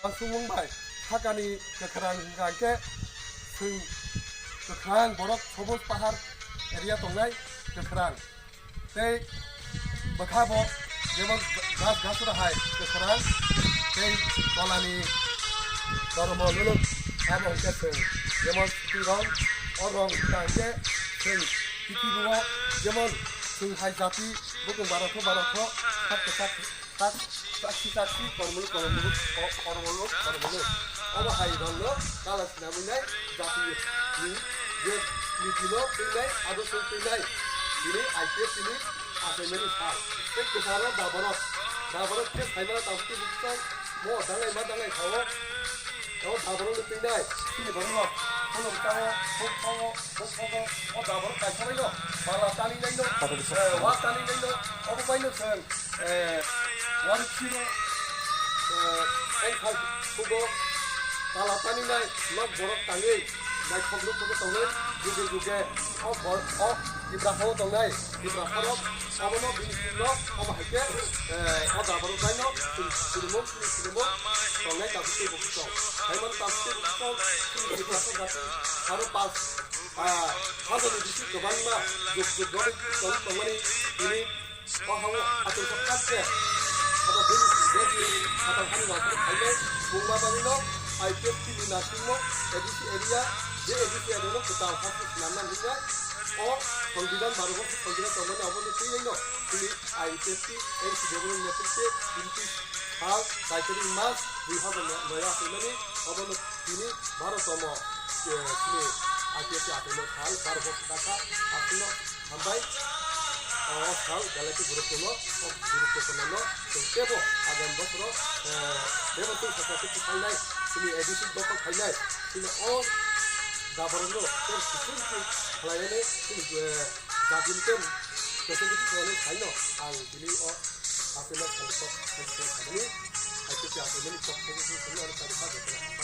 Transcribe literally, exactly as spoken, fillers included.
Ang sumung bai, sakani kwkhrang hwnkha khe, chwng kwkhrang borok Soboj Pahar area tongnai kwkhrang. Tei bwkha bo jemon gas gasura hai kwkhrang, tei tolani kormo luluk abo hwnkhe chwng jemon suti rong, o rong hwnkha khe chwng pithibio jemon chwng hai jati bukung baratho baratho sak kwchak sak Taksi taksi kormulu kormulu ko- kormulu kormulu. Obo hai rokno kala sinamwi nai jati ni je niti no twi nai ado song twi nai. Tini I P F tini achaimani sal. Tei kwcharo daborok daborok khe saimano tangsi bukchang mo danglai ma danglai thawo. O daborok no twi nai, chini borok no, bono bwkango, bokhogo, bokhogo, o daborok kaisa bai no, bala tani nai no, eh, wa tani nai no, obo bai no chwng, eh, wari khino, eh, tei thai kugo, bala tani nai, nok borok tangwi, naithok rok tongnai, juge juge, o bor-, o Tipra hao tongnai. Tipra borok abono bini silo omo hai khe, eh, o da borok bai no chwng sinimo, chwng sinimo tongnai tabuk tei bukhuksong. Hai mano tabuk tei bukhuksong chwng Tipra sa jati aro pas, ah, hajani bisi kwbangma juk juk rok tong tongmani bini o hao atung sa khat khe. Abo bini bini khatar hani wazir khailai bungma bagwi no I P F T ni nasingmo A D C area, je A D C area no kwtal hak swnamna hinwi o Songbidhan baro bo Songbidhan tongmani obo ni twi no tini I P F T N C W ni netritwe tini sal January mas dui hazar noi achaimani obo no tini baro tomo, eh, tini I P F T achaimani sal baro bo kwtal kha aswkno hambai. O sal belai khe guruttwno, o guruttwphunono chwng teibo agami bosoro, eh, teibo tei sakha khe khainai, chini A D C dokhol khainai, chini o daborokno tei kiching kiching khlainani chini, eh, jatini tei representative khlainai khaino ang tini o achaima sal kok khaisai khamani, I P F T achaimani kok khaisai khamani oro chari kha jotono.